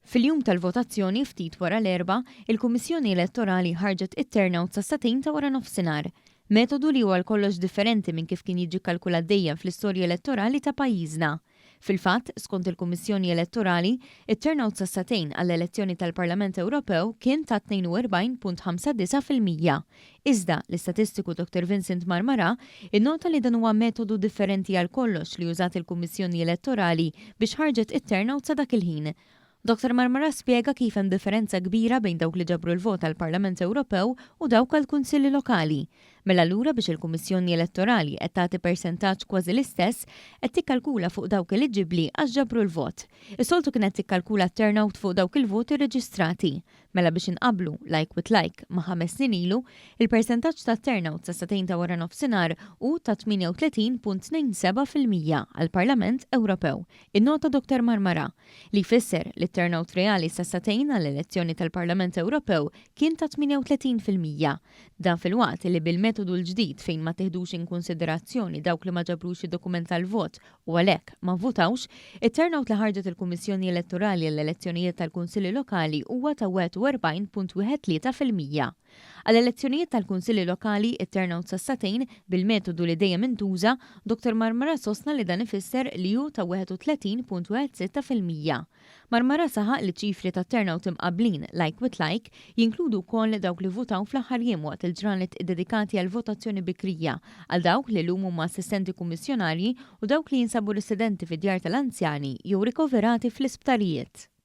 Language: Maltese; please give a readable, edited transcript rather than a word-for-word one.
Fil-jum tal-votazzjoni ftit wara l-erbgħa, il-Kummissjoni Elettorali ħarġet it-turnout sas-sagħtejn ta' wara nofsinhar. Metodu li huwa għal kollox differenti minn kif kien jiġi kkalkulat dejjem fl-istorja elettorali ta' pajjiżna. Fil-fatt, skont il-Kummissjoni Elettorali, it-turnout sas-sagħtejn għall-elezzjoni tal-Parlament Ewropew kien ta' 42.59%. Iżda, l-istatistiku Dottor Vincent Marmarà innota li dan huwa metodu differenti għal kollox li użat il-Kummissjoni Elettorali biex ħarġet it-turnout sa dak il-ħin. Dottor Marmarà spjega kif hemm differenza kbira bejn dawk li ġabru l-vot għall-Parlament Ewropew u dawk għall-Kunsilli Lokali. Mela allura biex il-Kummissjoni Elettorali qed tagħti persentaġġ kważi l-istess, qed tikkalkula fuq dawk eliġibbli għax ġabru l-vot. Is-soltu kienet tikkalkula t-turnout fuq dawk il-voti rreġistrati. Mela biex inqabblu, like with like, ma' ħames snin ilu, il-persentaġġ tat-turnout sas-sagħtejn ta' waranofsinhar hu ta' 38.27% għall-Parlament Ewropew, innota Dottor Marmarà. Li jfisser li t-turnout reali sas-sagħtejn għall-elezzjoni tal-Parlament Ewropew kien ta' 38%. Dan filwaqt li bil-metodu l-ġdid fejn ma ttiħdux inkunsiderazzjoni dawk li ma ġabrux id-dokument tal-vot u għalhekk ma vvutawx, it-turnout li ħarġet il-Kummissjoni Elettorali għall-elezzjonijiet tal-Kunsilli Lokali huwa ta' 41.13%. Għall-elezzjonijiet tal-Kunsilli Lokali, it-turnout sas-sagħtejn, bil-metodu li dejjem intuża, Dottor Marmara sostna li dan ifisser li hu ta' 31.16%. Marmara saħaq li ċ-ċifri tat-turnout imqabblin, like with like, jinkludu wkoll dawk li vvutaw fl-aħħar jiem waqt il-ġranet iddedikati għall-votazzjoni bikrija, għal dawk li llum huma assistenti kummissjonarji u dawk li jinsabu residenti fi djar tal-anzjani jew rikoverati fl-isptarijiet.